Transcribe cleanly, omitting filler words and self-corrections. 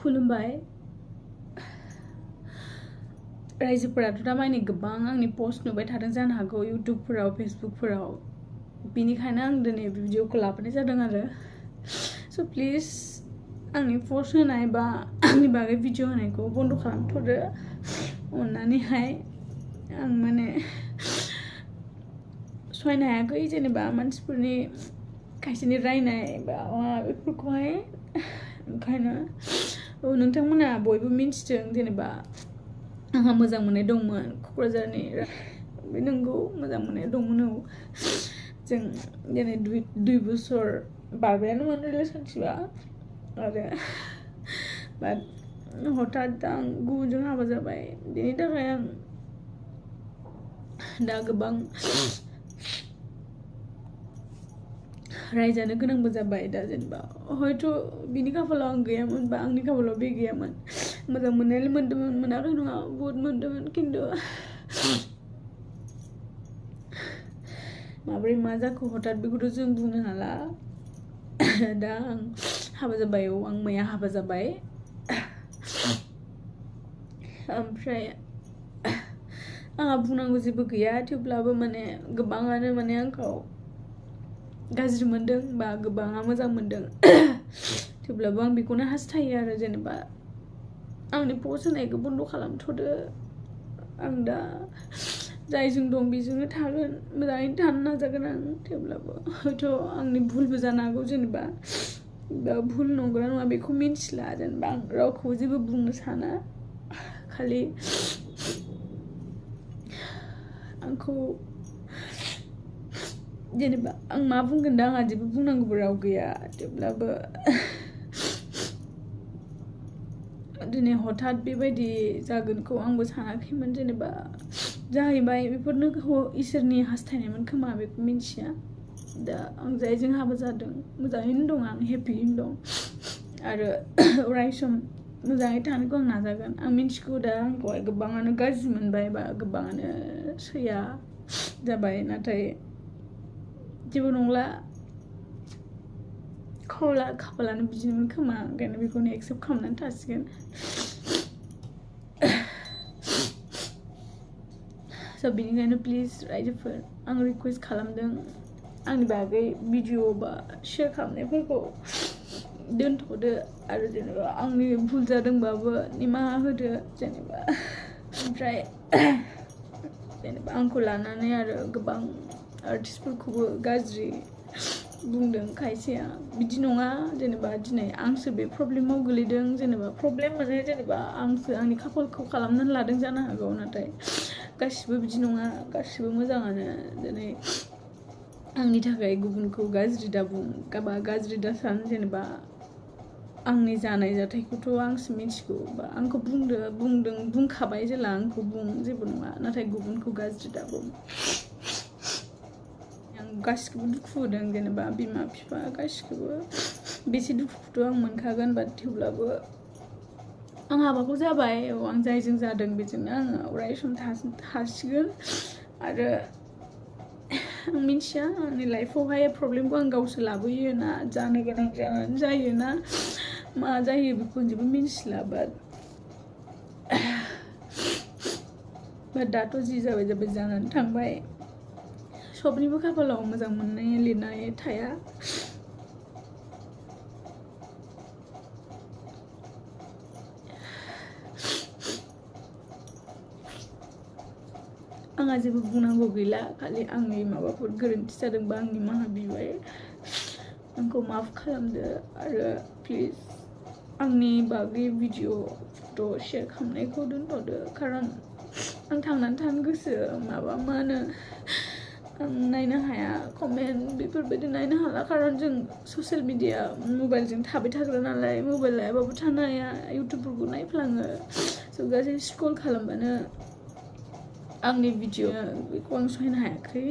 खुलुमबाय रायजोफोराथ' दा माने गोबां आंनि पोस्ट नुबाय थादों जानो हागौ इउट्युबफोराव फेसबुकफोराव बिनिखायनो आं दिनै भिडिअखौ लाबोनाय जादों आरो स' प्लिज आंनि पोस्ट होनाय बा आंनि बागै भिडिअ होनायखौ बन्द खालामथ'दो अननानैहाय आं माने सहायनो हायाखै जेनेबा मानसिफोरनि खायसेनि रायनाय बा बेफोरखौहाय ओंखायनो नोंथांमोना बयबो मिन्थिदों जेनेबा आंहा मोजां मोननाय दंमोन क'क्राझारनि बे नंगौ मोजां मोननाय दंमोन जों दिनै 2 बोसोर बारबायानोमोन रिलेशनशिपआ आरो बाट हठात आं गुबुनजों हाबा जाबाय बेनि थाखाय आं दा गोबां रायजानो गोनांबो जाबाय दा जेनेबा हयथ' बिनि खाफालाव आं गैयामोन बा आंनि खाफालाव बे गैयामोन मोजां मोननायालाय मोनदोंमोन मोनाखै नङा बहुत मोनदोंमोन खिन्थु माबोरै मा जाखो हठात बेखौथ' जों बुंनो हाला दा आं हाबा जाबाय आं मैया हाबा जाबाय ओमफ्राय आंहा बुंनांगौ जेबो गैया थेवब्लाबो माने गोबाङानो माने आंखौ गाज्रि मोनदों बा गोबाङा मोजां मोनदों थेवब्लाबो आं बेखौनो हास्थायो आरो जेनेबा आंनि पोस्ट होनायखौ बन्द खालामथ'दो आं दा जायजों दं बेजोंनो थागोन मोजाङैनो थानो नाजागोन आं थेवब्लाबो हयथ' आंनि भुलबो जानो हागौ जेनेबा भुल नंगौना नङा बेखौ मिन्थिला जेनेबा आं रावखौबो जेबो बुंनो साना खालि आंखौ जेनेबा आं मा बुंगोन दा आंहा जेबो बुंनांगौबो राव गैया थेवब्लाबो दिनै हठात बेबायदि जागोनखौ आंबो सानाखैमोन जेनेबा जाहैबाय बेफोरनो इसोरनि हास्थायनायमोन खोमा बेखौ मिन्थिया दा आं जायजों हाबा जादों मोजाङैनो दं आं हेपियैनो दं आरो अराय सम मोजाङै थानोखौ आं नाजागोन आं मिन्थिगौ दा आंखौहाय गोबाङानो गाज्रि मोनबाय बा गोबाङानो सैया जाबाय नाथाय जेबो नंला खाफालानो बिदिनोमोन खोमा ओंखायनो बेखौनो एक्सेप्ट खालामनानै थासिगोन स' बेनिखायनो प्लिज रायजोफोर आं रिकुवेस्ट खालामदों आंनि बागै भिडिअ बा शेयार खालामनायफोरखौ दोनथ'दो आरो जेनेबा आंनि भुल जादोंबाबो निमाहा होदो जेनेबा ओमफ्राय जेनेबा आंखौ लानानै आरो गोबां आर्टिस्टफोरखौबो गाज्रि बुंदों खायसेया बिदि नङा जेनेबा दिनै आंसो बे प्रब्लेमाव गोलैदों जेनेबा प्रब्लेम माने जेनेबा आंसो आंनि खाफालखौ खालामनानै लादों जानो हागौ नाथाय गासिबो बिदि नङा गासिबो मोजाङानो दिनै आंनि थाखाय गुबुनखौ गाज्रि दाबुं बा गाज्रि दासान जेनेबा आंनि जानाय जाथायखौथ' आंसो मिथिगौ बा आंखौ बुंखाबाय जेला आंखौ बुं जेबो नङा नाथाय गुबुनखौ गाज्रि दाबुं आं गासिखौबो दुखु होदों जेनेबा बिमा बिफा गासिखौबो बेसे दुखुखौथ' आं मोनखागोन बाट थेवब्लाबो आं हाबाखौ जाबाय आं जायजों जादों बेजोंनो आङो अराय सम थासिगोन आरो आं मिन्थिया आंनि लाइफआवहाय प्रब्लेमखौ आं गावसो लाबोयो ना जानो गोनां जायो ना मा जायो बेखौ जेबो मिन्थिला बाट दाथ' जि जाबाय जानानै थांबाय सबनिबो खाफालाव मोजां मोननाय लिरनाय थाया आंहा जेबो बुंनांगौ गैला खालि आंनि माबाफोर गोरोन्थि जादोंबा आं निमाहा बिबाय आंखौ माफ खालामदो आरो प्लिज आंनि बागै भिडिअ फट' शेयार खालामनायखौ दोनथ'दो खारन आं थांनानै थानो गोसो माबा मा होनो आं नायनो हाया कमेन्ट बेफोरबायदि नायनो हाला खारन जों ससियेल मिडिया मबाइलजों थाबाय थाग्रा नालाय मबाइल लायाबाबो थानो हाया इउटुबफोरखौ नायफ्लाङो स' गासै स्क्रल खालामबानो आंनि भिडिअ बेखौ आं सहायनो हायाखै